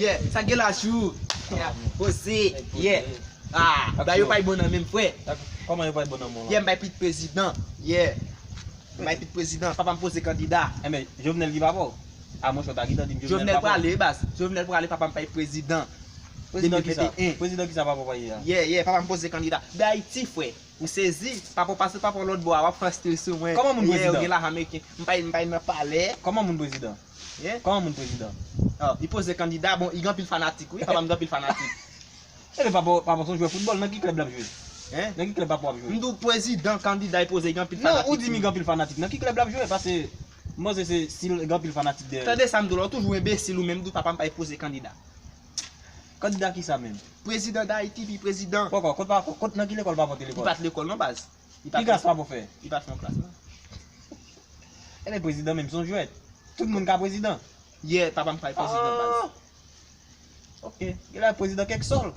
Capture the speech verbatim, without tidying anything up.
Yeah, sa gen la jou. Yeah, poze. Yeah. Ah, bagay yo pa bon nan menm, frè. Kòman yo pa bon nan menm? Yeah, m bay pit prezidan. Yeah. M bay pit prezidan. Papa m poze kandida. Enben, Jovenel ki papa w? A, monchè, w ta gentan di m Jovenel papa w. Jovenel prale, baz. Jovenel prale, papa m pa prezidan. Prezidan kisa? Prezidan kisa papa w pa ye a? Yeah, yeah, papa m poze kandida. De Ayiti, frè. Ou sezi? Papa w pase, papa w lòt bò a, w ap fè stil sou mwen. Kòman moun prezidan? Ou gen lajan ameriken. M pa, m pa nan palè. Kòman moun prezidan? Kòman moun prezidan? Li poze kandida, bon, li gen anpil fanatik, wi. Papa m gen anpil fanatik. Enben, papa w, papa w se yon jwè foutbòl, nan ki klèb l ap jwe? Nan ki klèb papa w ap jwe? M di w prezidan kandida, li poze, li gen anpil fanatik. Non, ou di m li gen anpil fanatik. Nan ki klèb l ap jwe? Paske m panse se si l gen anpil fanatik dèyè l. Tande sa m di w la, ou toujou enbesil ou menm, m di w papa m pa poze kandida. Kandida kisa menm? Prezidan Dayiti, pi prezidan. Poko, kot pa, kot, nan ki lekòl papa w te lekòl? Li pa t lekòl non, baz. Ki klas papa w fè? Li pa t fè yon klas non. Enben prezidan menm se yon jwèt. Tout moun ka prezidan. Yeah, papa m ka prezidan, baz. Ok, genlè prezidan kèk sòl.